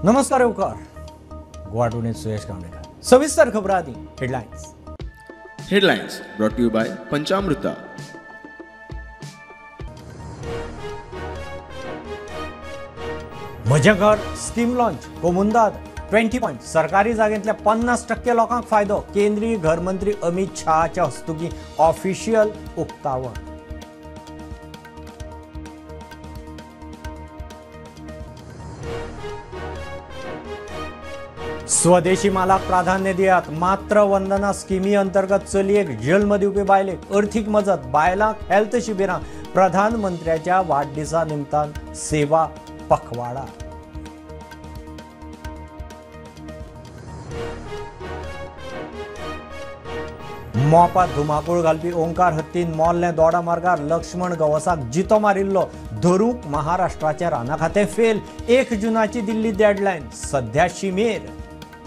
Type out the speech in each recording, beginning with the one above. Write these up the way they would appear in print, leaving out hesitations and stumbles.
नमस्कार येवकार गोवा टुडेंत सुयश गावणेकर. सविस्तर खबरां आदी headlines. Headlines brought to you by Panchamruta. Mhajen Ghar scheme launch, Comunidade 20 point, सरकारी जागेंतल्या 50% लोकांक फायदो. केंद्रीय घरमंत्री अमित शहाच्या हस्तुकी ऑफिशियल उक्तावण. स्वदेशी मालाक प्राधान्य दियात, मात्र वंदना स्किमी अंतर्गत चलयेक जल्म दिवपी बायलेक अर्थीक मजत, बायलांक हेल्थ शिबिरां, प्रधानमंत्र्याच्या वाडदिसा निमतान सेवा पखवाडा. मोपा धुमाकूळ घालपी ओंकार हत्तीन मोल्लें दोडा मार्गार लक्ष्मण गवसाक जितो मारिल्लो, धरूंक महाराष्ट्राचें राना खातें फेल. 1 जुनाची दिल्ली डेडलायन, सध्या शिमेर.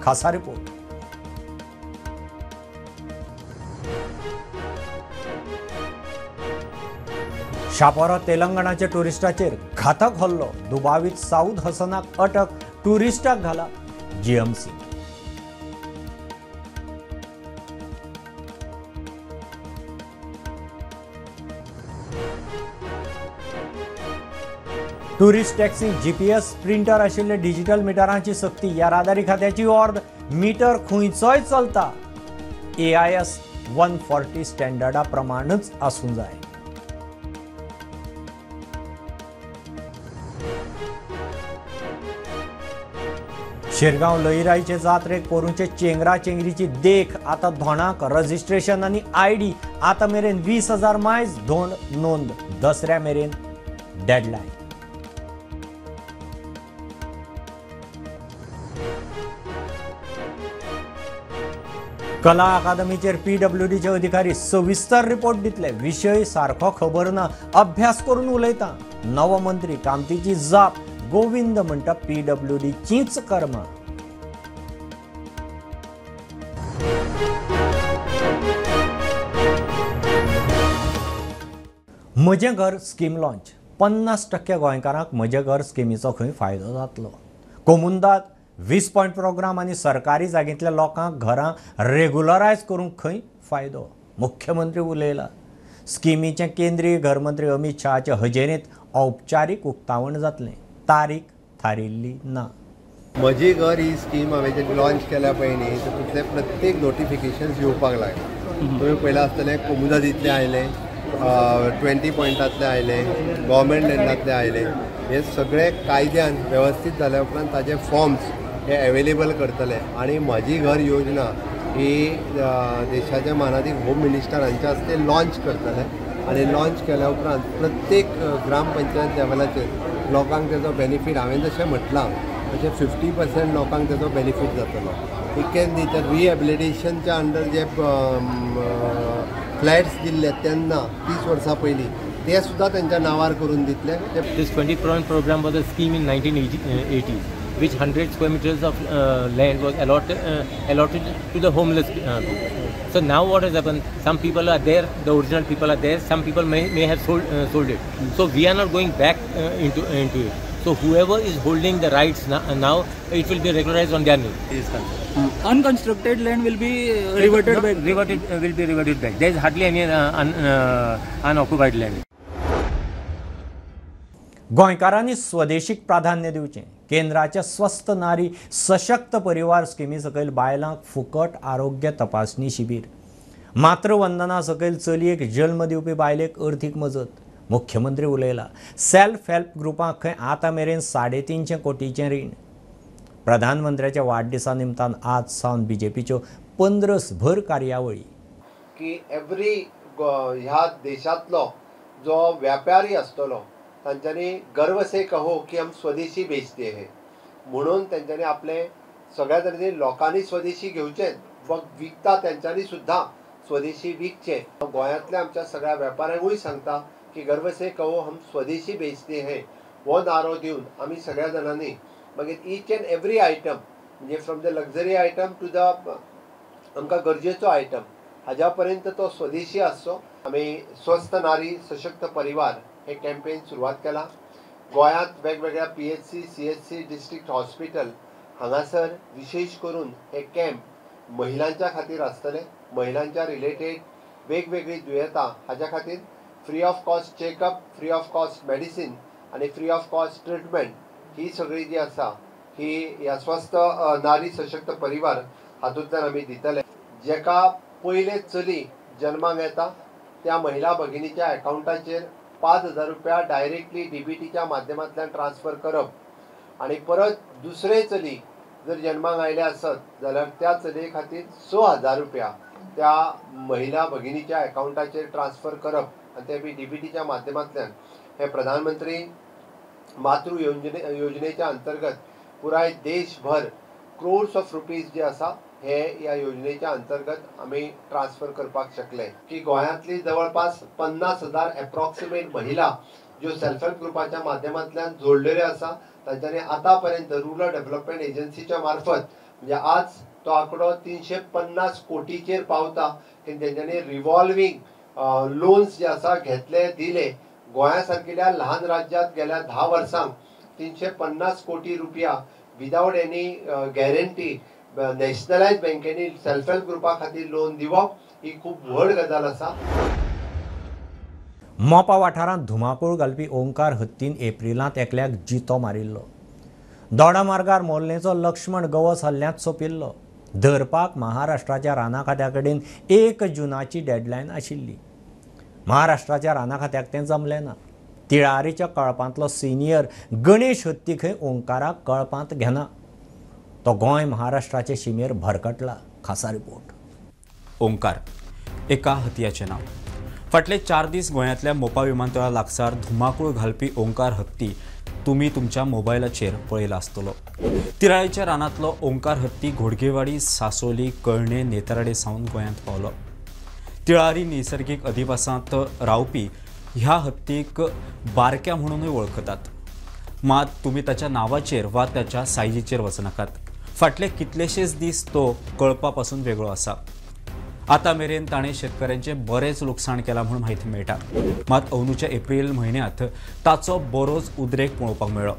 खासा रिपोर्ट. शापोरा तेलंगणाच्या टुरिस्टाचेर घातक हल्लो, दुबावीत साऊद हसनाक अटक, टुरिस्टाक घाला GMC. Tourist taxi GPS printer आशिल्ले डिजिटल मिटरांची सक्ती, येरादारी खात्याची ऑर्द, मीटर खंयचोय चलता, AIS 140 स्टँडर्डा प्रमाणच आसूंक जाय. शिरगांव लईराईचे जात्रेक पोरूंचे चेंगरा चेंगरीची देख, आतां धोणाक रजिस्ट्रेशन आनी आयडी. आतां मेरेन 20,000 मायज धोंड नोंद, दसऱ्या मेरेन डेडलायन. कला अकादमीचेर पीडब्ल्यूडीचे अधिकारी सविस्तर रिपोर्ट दितले, विशय सारको खबर ना, अभ्यास करून उलयता. नवो मंत्री कामतीची जाप, गोविंद म्हणटा पीडब्ल्यूडीचीच कर्मां. म्हजें घर स्कीम लॉन्च, 50% गोंयकारांक म्हजें घर स्किमीचो खंय फायदो जातलो. कोमुंदाद 20 पॉयंट प्रोग्राम आनी सरकारी जागेंतल्या लोकांक घरां रेगुलरायज करूंक खंय फायदो, मुख्यमंत्री उलयला. स्किमीचें केंद्रीय घरमंत्री अमित शहाचे हजेरेंत औपचारीक उक्तावण जातलें, तारीख थारिल्ली ना. म्हजी घर ही स्कीम हांवें जे लॉन्च केल्या पळय न्ही, तितूंतले प्रत्येक नोटिफिकेशन्स येवपाक लागले. तुमी पयलां आसतलें, कोमुदादींतलें आयलें, 20 पॉयंटांतलें आयलें, गव्हर्मेंट लँडांतलें आयलें. हे सगळे कायद्यान वेवस्थीत जाल्या उपरांत ताजे फॉर्म्स हे एवेलेबल करतले. आनी म्हजी घर योजना ही देशाच्या मानादीक होम मिनिस्टर हांच्या हस्ते लॉन्च करतले. आनी लॉन्च केल्या उपरांत प्रत्येक ग्रामपंचायत लेवलाचेर लोकांक तेजो बेनिफीट, हांवें जशें म्हटलां तशें 50% लोकांक तेजो बेनिफीट जातलो. इतकें न्ही तर रिहेबिलिटेशनच्या अंडर जे फ्लॅट्स दिल्ले तेन्ना 30 वर्सां पयलीं ते सुद्दां तेंच्या नांवार करून दितले. This 20 point program was a scheme in 1980s, which 100 square meters of land was allotted to the homeless people. So now what has happened? Some people are there, the original people are there. Some people may have sold it. So we are not going back into it. So whoever is holding the rights now, it will be regularized on their name. Unconstructed land will be reverted back. Will be reverted back. There is hardly any unoccupied land. गोंयकारांनी स्वदेशीक प्राधान्य दिवचें. केंद्राच्या स्वस्थ नारी सशक्त परिवार स्किमी सकयल बायलांक फुकट आरोग्य तपासणी शिबीर, मातृवंदना सकयल चलयेक जल्म दिवपी बायलेक अर्थीक मजत, मुख्यमंत्री उलयला. सेल्फ हेल्प ग्रुपांक खंय आतां मेरेन 350 कोटीचें रीण. प्रधानमंत्र्याच्या वाडदिसा निमतान आज सावन बीजेपीच्यो 15 भर कार्यावळी. की एवरी ह्या देशांतलो जो व्यापारी आसतलो तांच्यांनी गर्व से कहो की हम स्वदेशी बेचते हैं म्हणून तेंच्यांनी आपले सगळ्या तरेचे लोकांनी स्वदेशी घेवचें, विकता तेंच्यांनी सुद्दां स्वदेशी विकचें. गोंयांतल्या आमच्या सगळ्या वेपाऱ्यांकूय सांगता की गर्व से कहो हम स्वदेशी बेचते हैं हो नारो दिवन आमी सगळ्या जाणांनी मागीर ईच एंड एवरी आयटम, म्हणजे from the luxury item to the आमकां गरजेचो आयटम हाज्या पर्यंत तो स्वदेशी आसचो. आमी स्वस्थ नारी सशक्त परिवार हे कॅम्पेन सुरवात केला. गोंयांत वेगवेगळ्या PHC, CHC, district hospital हांगासर विशेष करून हे कॅम्प महिलांच्या खातीर आसतले। महिलांच्या रिलेटेड वेगवेगळी दुयेंतां हाज्या खातीर free of cost checkup, free of cost medicine आनी फ्री ऑफ कॉस्ट ट्रिटमेंट ही सगळी जी आसा ही ह्या स्वस्थ नारी सशक्त परिवार हातूंतल्यान आमी दितले। जेका पयले चली जन्माक येता त्या महिला भगिनीच्या अकाउंटाचेर 5,000 रुपया डायरेक्टली डीबीटीच्या माध्यमांतल्यान ट्रान्सफर करप आनी परत दुसरे चली जर जन्माक आयले आसत जाल्यार त्या चलये खातीर 6,000 रुपया त्या महिला भगिनीच्या अकाउंटाचेर ट्रान्सफर करप आनी ते बी डीबीटीच्या माध्यमांतल्यान। हे प्रधानमंत्री मातृ योजनेच्या अंतर्गत पुराय देशभर क्रोर्स ऑफ रुपीज जे आसा हे ह्या योजनेच्या अंतर्गत आमी ट्रान्सफर करपाक शकले की गोंयांतली जवळपास 50,000 एप्रॉक्सिमेट महिला ज्यो सेल्फ हेल्प ग्रुपाच्या माध्यमांतल्यान जोडलेल्यो आसा तांच्यांनी आतां पर्यंत रुरल डेव्हलपमेंट एजन्सीच्या मार्फत म्हणजे आज तो आंकडो 350 कोटीचेर पावता की तेंच्यांनी रिवॉल्वींग लोन्स जे आसा घेतले दिले। गोंया सारकिल्या ल्हान राज्यांत गेल्या 10 वर्सांक 350 कोटी रुपया विदावट एनी गॅरंटी नॅशनलायज बँकेनी सेल्फ हेल्प ग्रुपा खातीर लोन दिवप ही खूब व्हड गजाल आसा। मोपा वाठारांत धुमाकूळ घालपी ओंकार हत्तीन एप्रिलांत एकल्याक जितो मारिल्लो। दोडामार्गार मोर्लेचो लक्ष्मण गवस हल्ल्यांत सोंपिल्लो। धरपाक महाराष्ट्राच्या राना खात्या कडेन 1 जुनाची डेडलायन आशिल्ली। महाराष्ट्राच्या राना खात्याक तें जमलें ना। तिळारीच्या कळपांतलो सिनियर गणेश हत्ती खंय ओंकाराक कळपांत घेना। तो गोंय महाराष्ट्राचे शिमेर भरकटला। खासा रिपोर्ट। ओंकार एका हतयाचें नांव। फाटले 4 दीस गोंयांतल्या मोपा विमानतळा लागसार धुमाकूळ घालपी ओंकार हत्ती तुमी तुमच्या मोबायलाचेर पळयला आसतलो। तिराळीच्या रानांतलो ओंकार हत्ती घोडगेवाडी, सासोली, कळणे, नेतराडे सावन गोंयांत पावलो। तिळारी नैसर्गीक अधिवासांत रावपी ह्या हत्तीक बारक्या म्हणूनय वळखतात। मात तुमी ताच्या नांवाचेर वा ताच्या सायजीचेर वचनाकात। फाटले कितलेशेच दीस तो कळपा पासून वेगळो आसा। आतां मेरेन ताणें शेतकऱ्यांचें बरेंच लुकसाण केलां म्हूण म्हायती मेळटा। मात अंदूच्या एप्रील म्हयन्यांत ताचो बरोच उद्रेक पळोवपाक मेळ्ळो।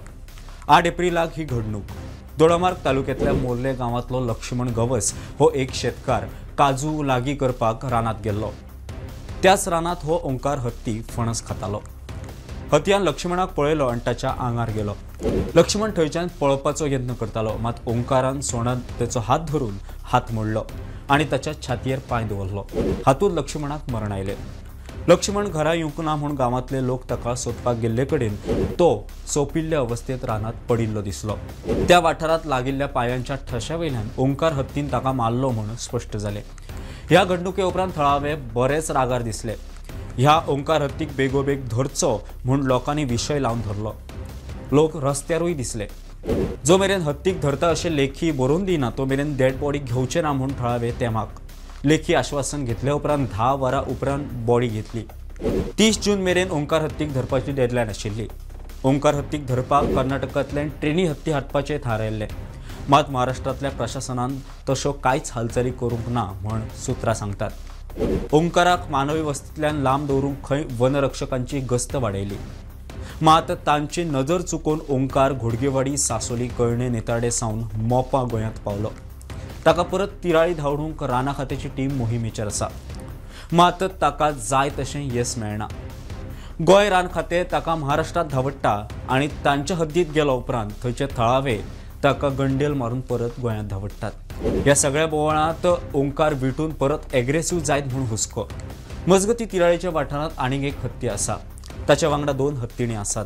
8 एप्रिलाक ही घडणूक। दोडामार्ग तालुक्यांतल्या मोर्ले गांवांतलो लक्ष्मण गवस हो एक शेतकार काजू लागीं करपाक रानांत गेल्लो। त्याच रानांत हो ओंकार हत्ती फणस खातालो। हतयान लक्ष्मणाक पळयलो आनी ताच्या आंगार गेलो। लक्ष्मण थंयच्यान पळपाचो यत्न करतालो, मात ओंकारान सोंडान ताचो हात धरून हात मोडलो आनी ताच्या छातयेर पांय दवरलो। हातूंत लक्ष्मणाक मरण आयलें। लक्ष्मण घरा येवंक ना म्हूण गांवांतले लोक ताका सोदपाक गेल्ले कडेन तो सोंपिल्ले अवस्थेंत रानांत पडिल्लो दिसलो। त्या वाठारांत लागिल्ल्या पांयांच्या ठश्या वयल्यान ओंकार हत्तीन ताका मारलो म्हूण स्पश्ट जालें। ह्या घडणुके उपरांत थळावे बरेच रागार दिसले। ह्या ओंकार हत्तीक बेगोबेग धरचो म्हूण लोकांनी विशय लावन धरलो। लोक रस्त्यारूय दिसले। जो मेरेन हत्तीक धरता अशें लेखी बरोवन दिना तो मेरेन डेड बॉडी घेवचे ना म्हूण थळावे तेमाक लेखी आश्वासन घेतले उपरांत 10 वरां उपरांत बॉडी घेतली। 30 जून मेरेन ओंकार हत्तीक धरपाची डेडलायन आशिल्ली। ओंकार हत्तीक धरपाक कर्नाटकांतल्यान ट्रेनी हत्ती हाडपाचें थारायल्लें। मात महाराष्ट्रांतल्या प्रशासनान तश्यो कांयच हालचाली करूंक ना म्हूण सुत्रां सांगतात। ओंकाराक मानवी वस्तींतल्यान लांब दवरूंक खंय वनरक्षकांची गस्त वाडयली। मात तांची नजर चुकोवन ओंकार घोडगेवाडी, सासोली, कळणे, नेताडे सावन मोपा गोंयांत पावलो। ताका परत तिराळी धांवडूंक राना खात्याची टीम मोहिमेचेर आसा। मात ताका जाय तशें येस मेळना। गोंय रान खातें ताका महाराष्ट्रांत धांवडटा आनी तांच्या हद्दीत गेलो उपरांत थंयचे थळावे ताका गंडेल मारून परत गोंयांत धांवडटात। ह्या सगळ्या बोवाळांत ओंकार विटून परत एग्रेसिव्ह जायत म्हूण हुस्को। मजगती तिराळीच्या वाठारांत आनीक एक हत्ती आसा। ताच्या वांगडा 2 हत्तीणी आसात।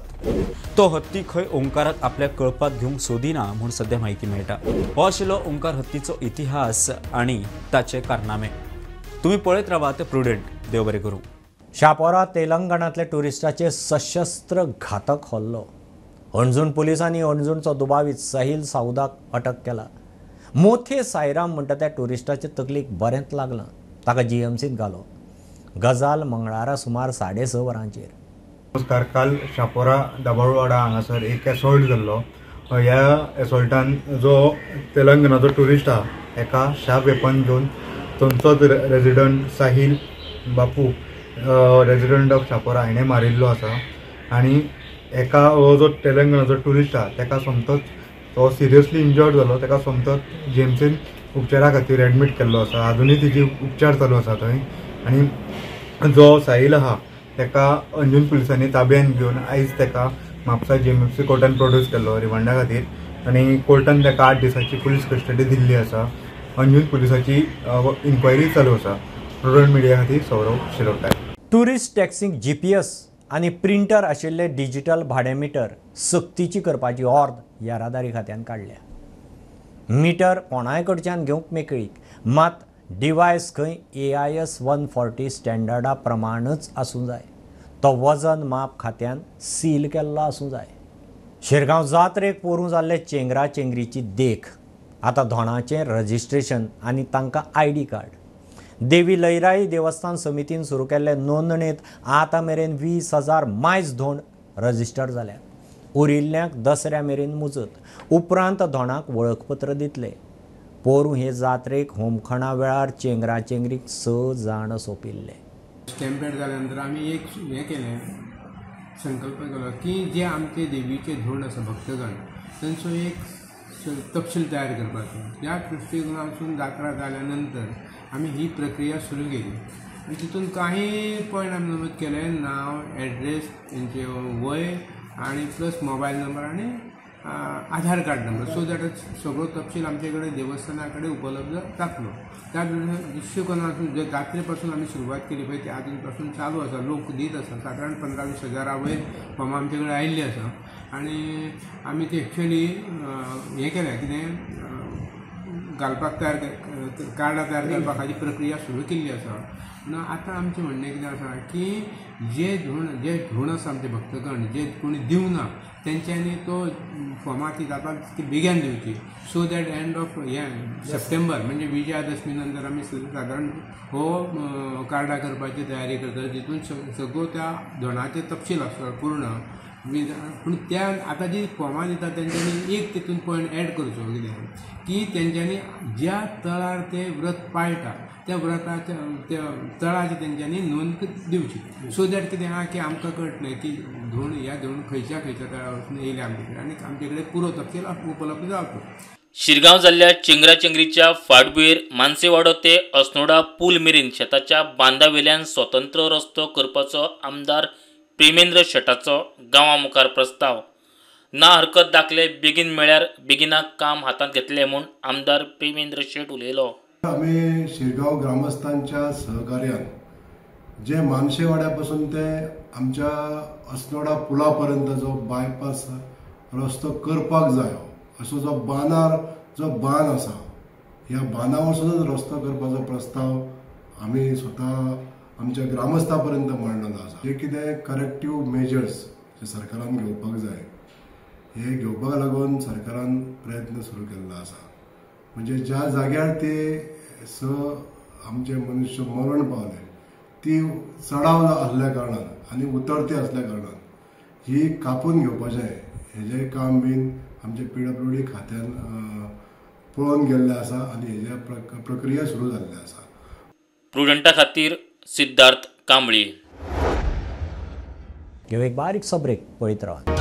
तो हत्ती खंय ओंकाराक आपल्या कळपात घेवंक सोदिना म्हूण सद्या म्हायती मेळटा। हो आशिल्लो ओंकार हत्तीचो इतिहास आनी ताचे कारनामे। तुमी पळयत रावात प्रुडंट। देव बरें करूं। शापोरा तेलंगणांतल्या ट्युरिस्टाचेर सशस्त्र घातक हल्लो। हणजूण पुलिसांनी हणजूणचो दुबावीत साहिल साउदाक अटक केला। मोथे साईराम म्हणटा त्या ट्युरिस्टाचे तकलीक बरेंच लागलां। ताका जीएमसींत घालो। गजाल मंगळारा सुमार 6:30 वरांचेर। नमस्कार। काल शापोरा दाबाळवाडा हांगासर एक एसॉल्ट जाल्लो। ह्या एसॉल्टान जो तेलंगणाचो ट्युरिस्ट आहा एका शार्प वेपन घेवन थंयचोच resident Sahil Bapu resident of Chapora हेणें मारिल्लो आसा आनी एका हो जो तेलंगणाचो ट्युरिस्ट आहा तेका सोमतोच तो सिरियसली इंजर्ड जालो, तेका सोमतोच जीएमसीन उपचारा खातीर एडमीट केल्लो आसा. आजुनूय तेजी उपचार चालू आसा थंय. आनी जो साहील आहा तेका अंजून पुलिसांनी ताब्यान घेवन आयज तेका म्हापसा जीएमएफसी कोर्टान प्रोड्यूस केल्लो रिमांडा खातीर आनी कोर्टान तेका 8 दिसांची पुलीस कस्टडी दिल्ली आसा. अंजून पुलिसाची इन्क्वायरी चालू आसा. प्रुडंट मिडिया खातीर सौरव शिरोडकार. टुरिस्ट टॅक्सींक GPS आनी प्रिंटर आशिल्ले डिजिटल भाडें मिटर सक्तीची करपाची ऑर्द येरादारी खात्यान काडल्या. मिटर कोणाय कडच्यान घेवंक मेकळीक, मात डिवायस खंय AIS 140 स्टँडर्डा प्रमाणच आसूं जाय. तो वजन माप खात्यान सील केल्लो आसूं जाय. शिरगांव जात्रेक पोरूं जाल्ले चेंगरा चेंगरीची देख आतां धोणाचें रजिस्ट्रेशन आनी तांकां ID card. देवी लयराई देवस्थान समितीन सुरू केल्ले नोंदणेंत आतां मेरेन 20,000 मायज धोंड रजिस्टर जाल्यात. उरिल्ल्यांक दसऱ्या मेरेन मुजत, उपरांत धोणाक वळखपत्र दितले. पोरूं हे जात्रेक होमखणा वेळार चेंगरा चेंगरीक 6 जाण सोंपिल्ले. स्टॅम्पेड जाल्या नंतर आमी एक हें केलें, संकल्प केलो की जे आमचे देवीचे धोंड आसा भक्तगण तांचो एक तपशील तयार करपाचो. ह्या दृश्टिकोनासून जात्रा जाल्या नंतर आमी ही प्रक्रिया सुरू केली आनी तितून काही पॉयंट आमी नमूद केले, नांव, एड्रेस, तेंचे वय आनी प्लस मोबायल नंबर आनी Aadhaar card number, so that सगळो तपशील आमचे कडेन देवस्थाना कडेन उपलब्ध जातलो. त्या दृश्टिकोनातून जे जात्रे पासून आमी सुरवात केली पळय ती आजून पासून चालू आसा, लोक दीत आसा. सादारण 15-20 हजारा वयर फॉर्मां आमचे कडेन आयिल्लीं आसा आनी आमी ते एक्चुअली हें केलें कितें घालपाक तयार कार्डां तयार करपा खातीर प्रक्रिया सुरू केल्ली आसा. पूण आतां आमचें म्हणणें कितें आसा की जे धोंड आसा आमचे भक्तगण जे कोणी दिवना तेंच्यांनी तो फॉर्मां ती जाता ती बेगीन दिवची, सो that and of हें सप्टेंबर म्हणजे विजयादशमी नंतर आमी सादारण हो कार्डां करपाची तयारी करता, जितून सगळो त्या धोंडाचें तपशील आसता पूर्ण. पूण त्या आतां जी फॉर्मां दिता तेंच्यांनी एक तितून पॉयंट एड करचो कितें की तेंच्यांनी ज्या तळार ते व्रत पाळटा त्या व्रताच्या त्या तळाची तेंच्यांनी नोंद दिवची, सो that कितें आहा की आमकां कळटलें की धोंड ह्या धोंड खंयच्या खंयच्या तळार वचून येयले आमचे कडेन आनी आमचे कडेन पुरो तपशील उपलब्ध जावचो. शिरगांव जाल्ल्या चेंगरा चेंगरीच्या फाटभुंयेर मानसेवाडो ते अस्नोडा पूल मेरेन शेताच्या बांदावेल्यान स्वतंत्र रस्तो करपाचो आमदार प्रेमेंद्र शेटाचो गांवा मुखार प्रस्ताव. ना हरकत दाखले बेगीन मेळ्यार बेगिनाक काम हातांत घेतले म्हूण आमदार प्रेमेंद्र शेट उलयलो. आमी शिरगांव ग्रामस्थांच्या सहकार्यान जे मानशेवाड्यापासून ते आमच्या अस्नोडा पुला पर्यंत जो बायपास रस्तो करपाक जायो असो जो बांदार जो बांद आसा ह्या बांदा वचूनच रस्तो करपाचो प्रस्ताव आमी स्वता आमच्या ग्रामस्था पर्यंत मांडलेलो आसा. जे कितें करेक्टीव मेजर्स जे सरकारान घेवपाक जाय हे घेवपाक लागून सरकारान प्रयत्न सुरू केल्लो आसा. म्हणजे ज्या जाग्यार ते स आमचे मनुष्य मरण पावले ती चडाव आसल्या कारणान आनी उतरती आसल्या कारणान ही कापून घेवपाचें हेजें काम बीन आमचे PWD खात्यान पळोवन गेल्लें आसा आनी हेजे प्रक्रिया सुरू जाल्ली आसा. प्रुडंटा खातीर सिद्धार्थ कांबळी. घेऊ एक बारीकसो ब्रेक, पळयत रावात.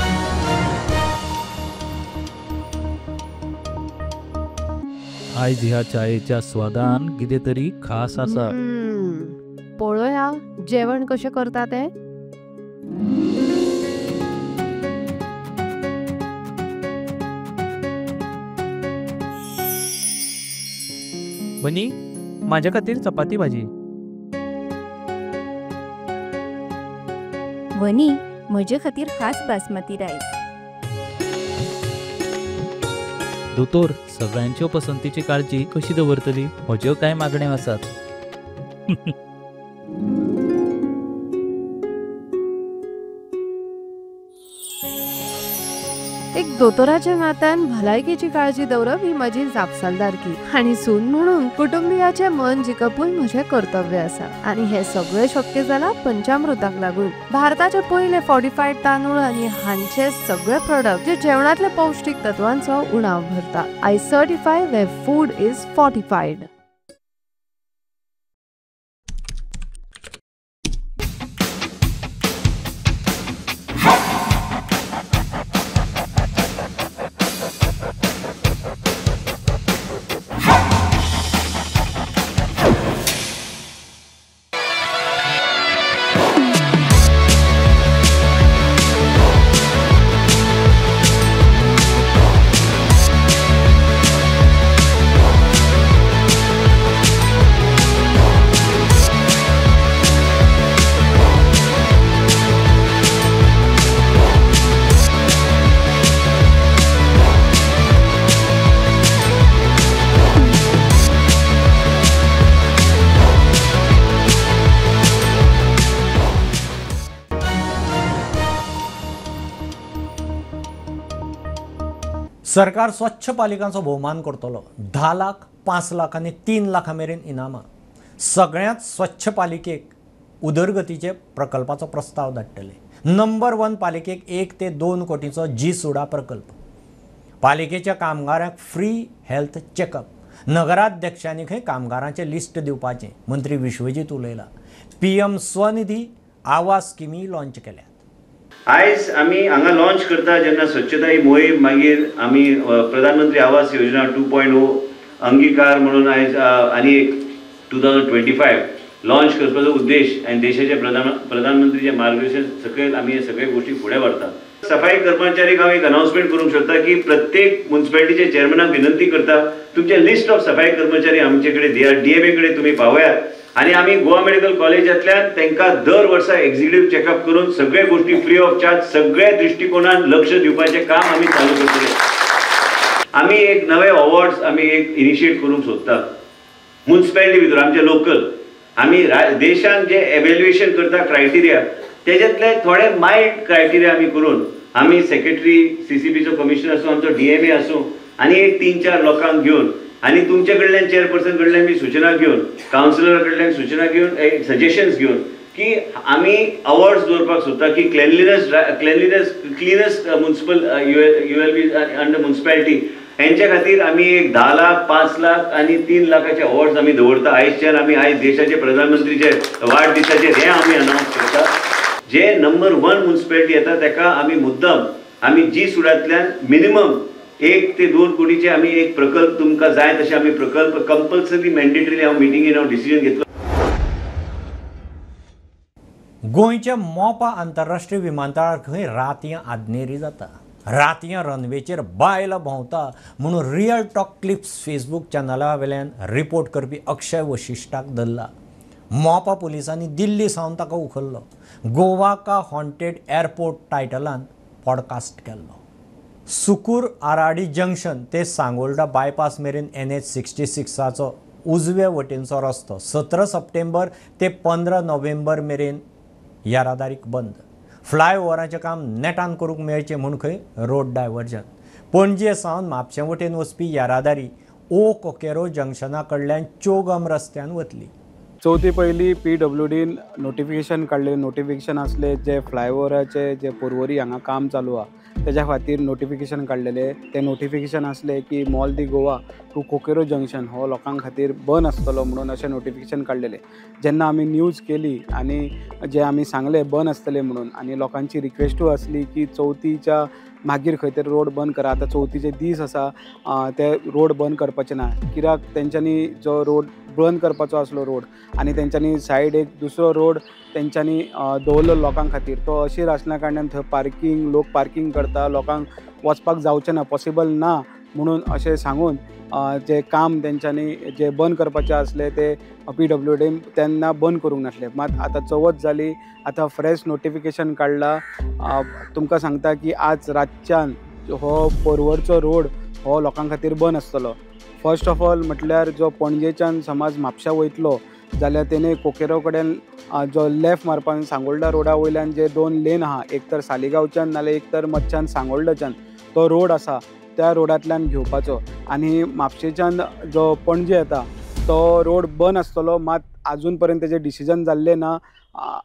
आयज ह्या चायेच्या स्वादान कितें तरी खास आसा. पळोवया जेवण कशें करता तें. बनी, माझ्या खातीर चपाती भाजी. वनी, म्हजे खातीर खास बासमती रायस. दोतोर, सगळ्यांच्यो पसंतीची काळजी कशी दवरतली? म्हज्यो कांय मागण्यो आसात. एक दोतोराच्या नात्यान भलायकेची काळजी दवरप ही म्हजी जापसालदारकी आनी सून म्हणून कुटुंबियाचें मन जिखपूय म्हजें कर्तव्य आसा आनी हें सगळें शक्य जालां पंचामृताक लागून. भारताचे पयले फॉर्टिफायड तांदूळ आनी हांचे सगळे प्रोडक्ट जे जेवणांतल्या पौष्टीक तत्वांचो उणाव भरता. I certify where food is fortified. सरकार स्वच्छ पालिकांचो भोवमान करतलो. 10 लाख, 5 लाख आनी 3 लाखां मेरेन इनामां. सगळ्यांत स्वच्छ पालिकेक उदरगतीचे प्रकल्पाचो प्रस्ताव धाडटले. नंबर 1 पालिकेक 1 ते 2 कोटीचो जी सुडा प्रकल्प. पालिकेच्या कामगारांक फ्री हेल्थ चेकअप. नगराध्यक्षांनी खंय कामगारांचें लिस्ट दिवपाचें मंत्री विश्वजीत उलयला. पीएम स्वनिधी आवास स्किमी लॉन्च केल्या. आयज आमी हांगा लॉन्च करता जेन्ना स्वच्छता ही मोहीम, मागीर आमी प्रधानमंत्री आवास योजना 2.0 अंगीकार म्हणून आयज आनी एक 2025 लॉन्च करपाचो उद्देश आनी देशाचे प्रधानमंत्रीचे मार्गदर्शन सकयल आमी हे सगळे गोष्टी फुडें व्हरता. सफाई कर्मचारीक हांव एक अनाउन्समेंट करूंक शकता की प्रत्येक म्युनिसिपालिटीच्या चेअरमॅनाक विनंती करता, तुमचे लिस्ट ऑफ सफाई कर्मचारी आमचे कडेन दियात, डीएमए कडेन तुमी पावयात आनी आमी गोवा मेडिकल कॉलेजांतल्यान तांकां दर वर्सा एक्झिक्युटीव चेकअप करून सगळे गोष्टी फ्री ऑफ चार्ज सगळ्या दृश्टिकोनान लक्ष दिवपाचें काम आमी चालू करतले. आमी एक नवे अवॉर्ड्स आमी एक इनिशिएट करूंक सोदता म्युनिसिपालिटी भितर आमचे लोकल. आमी देशान जे एवेल्युएशन करता क्रायटेरिया तेज्यातले थोडे मायल्ड क्रायटेरिया आमी करून आमी सेक्रेटरी सीसीबीचो कमिशनर आसूं, आमचो डीएमए आसूं आनी एक 3-4 लोकांक घेवन आनी तुमचे कडल्यान चेअरपर्सन कडल्यान बी सुचना घेवन, कावन्सिलरा कडल्यान सुचना घेवन, एक सजेशन्स घेवन की आमी अवॉर्ड्स दवरपाक सोदता की cleanliness cleanest municipal ULB under municipality हेंच्या खातीर आमी एक 10 लाख, 5 लाख आनी 3 लाखाचे अवॉर्ड्स आमी दवरता. आयजच्यान आमी आयज देशाचे प्रधानमंत्रीचे वाडदिसाचेर हें आमी अनावन्स करता. जे नंबर 1 म्युनिसिपालिटी येता ताका आमी मुद्दम आमी जी सुडांतल्यान मिनिमम 1 ते 2 कोटीचे आमी एक प्रकल्प तुमकां जाय तशें आमी प्रकल्प कंपल्सरी मॅन्डेटरी हांव मिटिंगेन हांव डिसिजन घेतलो. गोंयच्या मोपा आंतरराष्ट्रीय विमानतळार खंय रातयां आदनेरी जाता. रातयां रनवेचेर बायलां भोंवता म्हणून रियल टॉक क्लिप्स फेसबूक चॅनला वेल्यान रिपोर्ट करपी अक्षय वशिश्ठाक धरला. मोपा पुलिसांनी दिल्ली सावन ताका उखल्लो. गोवा का हॉन्टेड एअरपोर्ट टायटलान पॉडकास्ट केल्लो. सुकूर आराडी जंक्शन ते सांगोल्डा बायपास मेरेन NH 66 उजवे वटेनचो रस्तो 17 सप्टेंबर ते 15 नोव्हेंबर मेरेन येरादारीक बंद. फ्लायओव्हराचें काम नेटान करूंक मेळचें म्हूण खंय रोड डायवर्जन. पणजे सावन म्हापशें वटेन वचपी येरादारी ओ कोकेरो जंक्शना कडल्यान चोगम रस्त्यान वतली. चवथी पयलीं पीडब्ल्यूडीन नोटिफिकेशन काडलें. नोटिफिकेशन आसलें जे फ्लायओव्हराचे जे पोरवरी हांगा काम चालू आहा तेज्या खातीर नोटिफिकेशन काडलेलें. तें नोटिफिकेशन आसलें की Mall de Goa to Coqueiro junction हो लोकां खातीर बंद आसतलो म्हणून अशें नोटिफिकेशन काडलेलें. जेन्ना आमी न्यूज केली आनी जे आमी सांगलें बंद आसतलें म्हणून आनी लोकांची रिक्वेस्टूय आसली की चवथीच्या मागीर खंय तरी रोड बंद करा, आतां चवथीचे दीस आसा ते रोड बंद करपाचे ना, कित्याक तेंच्यांनी जो रोड बंद करपाचो आसलो रोड आनी तेंच्यांनी सायड एक दुसरो रोड तेंच्यांनी दवरलो लोकां खातीर, तो अशीर आसल्या कारणान थंय पार्कींग लोक पार्कींग करता, लोकांक वचपाक जावचें ना, पॉसिबल ना म्हणून अशें सांगून जे काम तेंच्यांनी जे बंद करपाचें आसलें ते पीडब्ल्यूडीन तेन्ना बंद करूंक नासलें. मात आतां चवथ जाली, आतां फ्रेश नोटिफिकेशन काडलां. तुमकां सांगता की आज रातच्यान हो पोरवरचो रोड हो लोकां खातीर बंद आसतलो. फर्स्ट ऑफ ऑल म्हटल्यार जो पणजेच्यान समाज म्हापशा वयतलो जाल्यार तेणे कोकेरो कडेन जो लेफ्ट मारपान सांगोल्डा रोडा वयल्यान जे 2 लेन आहा, एक तर सालिगांवच्यान नाल्यार एक तर मदच्यान सांगोल्डाच्यान तो रोड आसा त्या रोडांतल्यान घेवपाचो आनी म्हापशेच्यान जो पणजे येता तो रोड बंद आसतलो. मात आजून पर्यंत तेजें डिसिजन जाल्लें ना.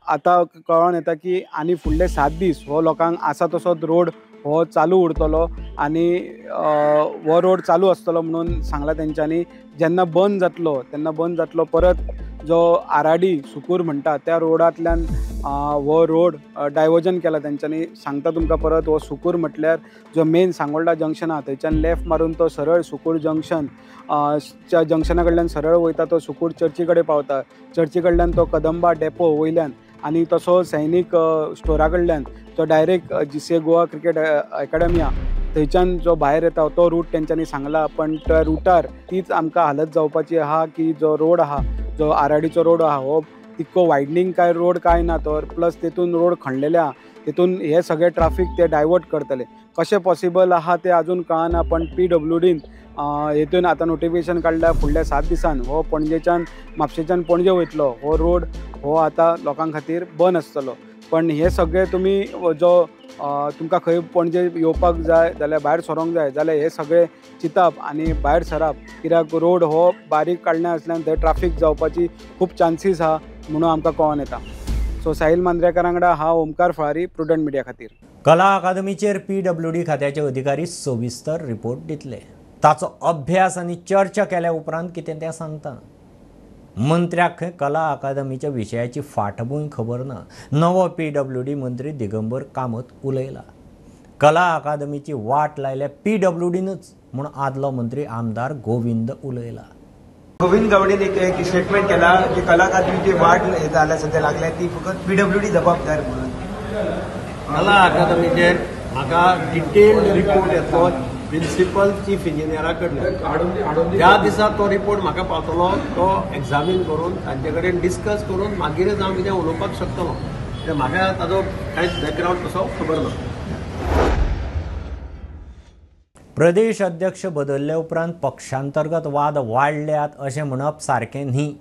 आतां कळोन येता की आनी फुडले 7 दीस हो लोकांक आसा तसोच रोड हो चालू उरतलो आनी हो रोड चालू आसतलो म्हणून सांगलां तेंच्यांनी. जेन्ना बंद जातलो तेन्ना बंद जातलो परत जो आराडी सुकूर म्हणटा त्या रोडांतल्यान हो रोड डायवर्जन केला तेंच्यांनी. सांगता तुमकां परत हो सुकूर म्हटल्यार जो मेन सांगोल्डा जंक्शन आहा थंयच्यान लेफ्ट मारून तो सरळ सुकूर जंक्शन च्या जंक्शना कडल्यान सरळ वयता तो सुकूर चर्ची कडेन पावता, चर्ची कडल्यान तो कदंबा डेपो वयल्यान आनी तसो सैनीक स्टोरा कडल्यान तो direct GCA Goa cricket academy आहा थंयच्यान जो भायर येता तो रूट तेंच्यांनी सांगला. पण त्या रुटार तीच आमकां हालत जावपाची आहा की जो रोड आहा जो आराडीचो रोड आहा हो तितको वायडनींग काय रोड काय ना, तर प्लस तेतून रोड खणलेले आहा तेतून हे सगळे ट्राफीक ते डायवर्ट करतले. कशें पॉसिबल आहा तें आजून कळना, पण पीडब्ल्यूडीन हेतून आतां नोटिफिकेशन काडल्या फुडल्या 7 दिसान हो पणजेच्यान म्हापशेच्यान पणजे वयतलो हो रोड हो आतां लोकां खातीर बंद आसतलो. पण हे सगळे तुमी जो तुमकां खंय पणजे येवपाक जाय जाल्यार भायर सरोंक जाय जाल्यार हे सगळे चिंतप आनी भायर सरप, कित्याक रोड हो बारीक काडले आसल्यान थंय ट्राफीक जावपाची खूब चान्सीस आहा म्हणून आमकां कळोन येता. सो साहिल मांद्रेकर वांगडा हांव ओमकार फळारी, प्रुडंट मिडिया खातीर. कला अकादमीचेर PWD खात्याचे अधिकारी सविस्तर रिपोर्ट दितले. ताचो अभ्यास आनी चर्चा केल्या उपरांत कितें तें सांगता. मंत्र्याक खंय कला अकादमीच्या विशयाची फाटभूंय खबर ना. नवो PWD मंत्री दिगंबर कामत उलयला. कला अकादमीची वाट लायल्या PWDनच म्हूण आदलो मंत्री आमदार गोविंद उलयला. गोविंद गावडेन एक स्टेटमेंट केला की कला अकादमीची वाट जाल्या सध्या लागल्या ती फकत PWD जबाबदार म्हणून. कला अकादमीचेर म्हाका डिटेल्ड रिपोर्ट येतलो प्रिन्सिपल चीफ इंजिनियरा कडल्यान. ज्या दिसा तो रिपोर्ट म्हाका पावतलो तो एग्जामीन करून तांचे कडेन डिस्कस करून मागीरच हांव कितें उलोवपाक शकतलो. ते म्हाका ताजो कांयच बॅकग्रावंड तसो खबर ना. प्रदेश अध्यक्ष बदलले उपरांत पक्षांतर्गत वाद वाडल्यात अशें म्हणप सारकें न्ही.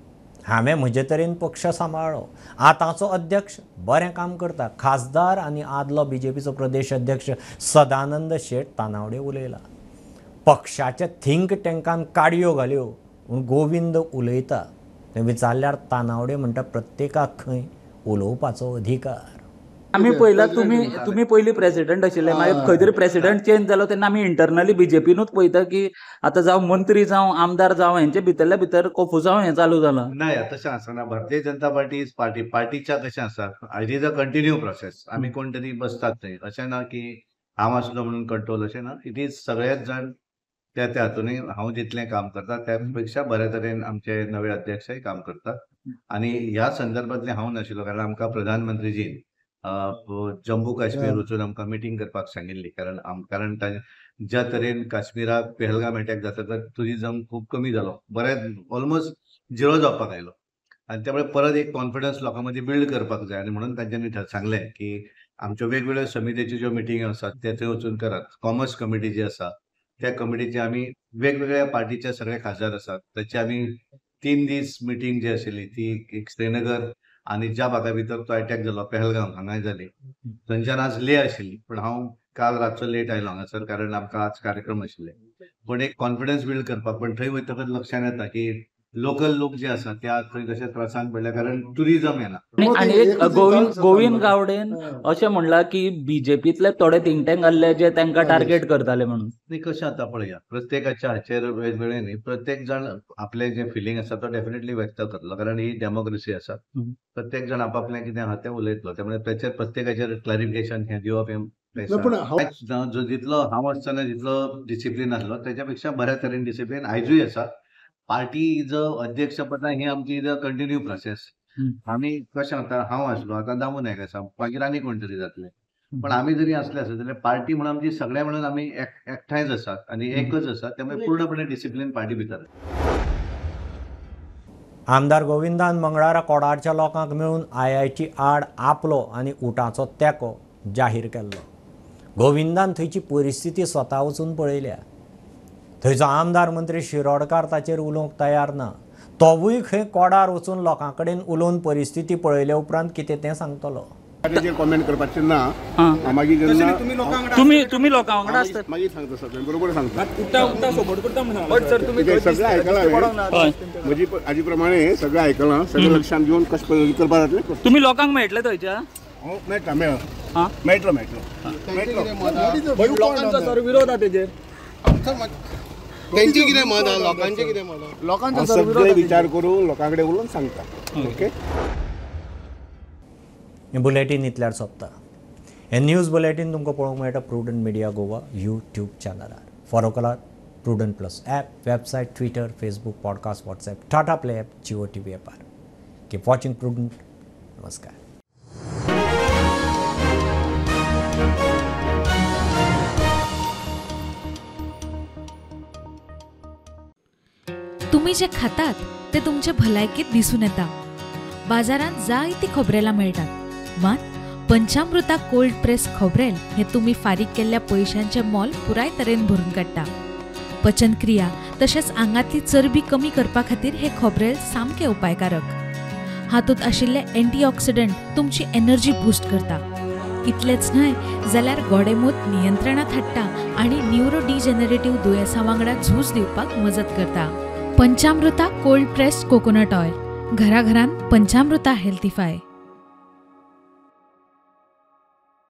हांवें म्हजे तरेन पक्ष सांबाळ्ळो. आतांचो अध्यक्ष बरें काम करता. खासदार आनी आदलो BJPचो प्रदेश अध्यक्ष सदानंद शेट तानावडे उलयला. पक्षाच्या थिंक टँकान काडयो घाल्यो पूण गोविंद उलयता तें विचारल्यार तानावडे म्हणटा प्रत्येकाक खंय उलोवपाचो अधिकार. आमी पयला तुमी पयलीं प्रेसिडेंट आशिल्ले, मागीर खंय तरी प्रेसिडेंट चेंज जालो तेन्ना आमी इंटरनली बीजेपीनूच पळयता की आतां जावं मंत्री जावं आमदार जावं हेंचे भितरल्या भितर कोफुसांव हें चालू जालां. नाही, तशें आसना. Bharatiya Janata party is party, पार्टीच्या कशें आसा, it is a continue process. आमी कोण तरी बसतात थंय, अशें ना की हांव आसलो म्हणून कंट्रोल, अशें ना. It is सगळेच जाण त्या त्या हातूनय हांव जितलें काम करता त्या पेक्षा बऱ्या तरेन आमचे नवे अध्यक्षय काम करतात. आनी ह्या संदर्भांतलें हांव नाशिल्लो, कारण आमकां प्रधानमंत्रीजीन जम्मू काश्मीर वचून आमकां मिटींग करपाक सांगिल्ली. कारण ज्या तरेन काश्मीराक पेहलगाम अटॅक जाता टुरिजम खूब कमी जालो, बरें ऑलमोस्ट झिरो जावपाक आयलो आनी त्यामुळे परत एक कॉन्फिडन्स लोकां मदीं बिल्ड करपाक जाय. आनी म्हणून तांच्यांनी सांगलें की आमच्यो वेगवेगळ्यो समितीच्यो ज्यो मिटिंग्यो आसात ते थंय वचून करात. कॉमर्स कमिटी जी आसा त्या कमिटीचे आमी वेगवेगळ्या पार्टीचे सगळे खासदार आसात ताची आमी 3 दीस मिटींग जी आशिल्ली ती एक श्रीनगर आनी ज्या भागा भितर तो अटॅक जालो पेहलगाम हांगाय जाली. थंयच्यान आज ले आशिल्ली, पण हांव काल रातचो लेट आयलो हांगासर कारण आमकां आज कार्यक्रम आशिल्ले. पण एक कॉन्फिडन्स बिल्ड करपाक, पण थंय वयतकच लक्षात येता की लोकल लोक जे आसा ते आज थंय तशे त्रासान पडल्या कारण टुरिजम येना. आनी एक गोविंद गावडेन अशें म्हणलां की बीजेपींतले थोडे थिंक टँक आसले जे तांकां टार्गेट करताले म्हणून. न्ही, कशें आतां पळया, प्रत्येकाच्या हाचेर वेगवेगळे न्ही, प्रत्येक जाण आपलें जें फिलींग आसा तो डेफिनेटली व्यक्त करतलो, कारण ही डेमोक्रेसी आसा. प्रत्येक जाण आपापलें कितें आहा तें उलयतलो, त्यामुळे ताचेर प्रत्येकाचेर क्लॅरिफिकेशन हें दिवप हें जो जितलो हांव आसतना जितलो डिसिप्लीन आसलो त्याच्या पेक्षा बऱ्या तरेन डिसिप्लीन आयजूय आसा. पार्टी is अध्यक्षपदा ही आमची is a continue process. आमी कशें आतां हांव आसलो, आतां दामू नायक आसा, मागीर आनी कोण तरी जातले, पण आमी जरी आसले आसत जाल्यार पार्टी म्हणून आमची सगळे म्हणून आमी एकठांयच आसात आनी एकच आसात, त्यामुळे पूर्णपणे डिसिप्लीन पार्टी भितर. आमदार गोविंदान मंगळारा कोडारच्या लोकांक मेळून IIT आड आपलो आनी उटाचो तेंको जाहीर केल्लो. गोविंदान थंयची परिस्थिती स्वता वचून पळयल्या. थंयचो आमदार मंत्री शिरोडकार ताचेर उलोवंक तयार ना. तोवूय खंय कोडार वचून लोकां कडेन उलोवन परिस्थिती पळयल्या उपरांत कितें तें सांगतलो. कॉमेंट करपाचें ना, मागीर तुमी लोकां वांगडा आसतात मागीर सांगता सगळें बरोबर सांगता. सगळें आयकलां म्हजी हाजे प्रमाणे सगळें आयकलां, सगळें लक्षांत घेवन कशें करपाक जातलें. तुमी लोकांक मेळटले थंयच्या? मेळटा मेळटलो मेळटलो मेळटलो. लोकांचो सर विरोध आसा तेजेर. त्यांचे कितें मत आहा, लोकांचे कितें मत आहा? लोकांचो सगळे विचार करून लोकां कडेन उलोवन सांगता. ओके, हें बुलेटीन इतल्यार सोंपता. हें न्यूज बुलेटीन तुमकां पळोवंक मेळटा प्रुडंट मिडिया गोवा यूट्यूब चॅनलार. फॉलो करात Prudent plus app, website, Twitter, Facebook, podcast, WhatsApp, Tata play app, Jio TV ॲपार. Keep watching prudent. नमस्कार. तुमी जे खातात ते तुमचे भलायकेत दिसून येता. बाजारांत जायती खोबरेलां मेळटात, मात पंचामृता कोल्ड प्रेस खोबरेल हे तुमी फारीक केल्ल्या पयशांचें मोल पुराय तरेन भरून काडटा. पचनक्रिया तशेंच आंगांतली चरबी कमी करपा खातीर हे खोबरेल सामकें उपायकारक. हातूंत आशिल्ले अँटीऑक्सिडंट तुमची एनर्जी बूस्ट करता. इतलेंच न्हय जाल्यार गोडेंमूत नियंत्रणांत हाडटा आनी न्युरो डिजनरेटिव्ह दुयेंसां वांगडा झूज दिवपाक मजत करता. Panchamruta cold pressed coconut oil, घराघरांत पंचामृता हेल्थीफाय.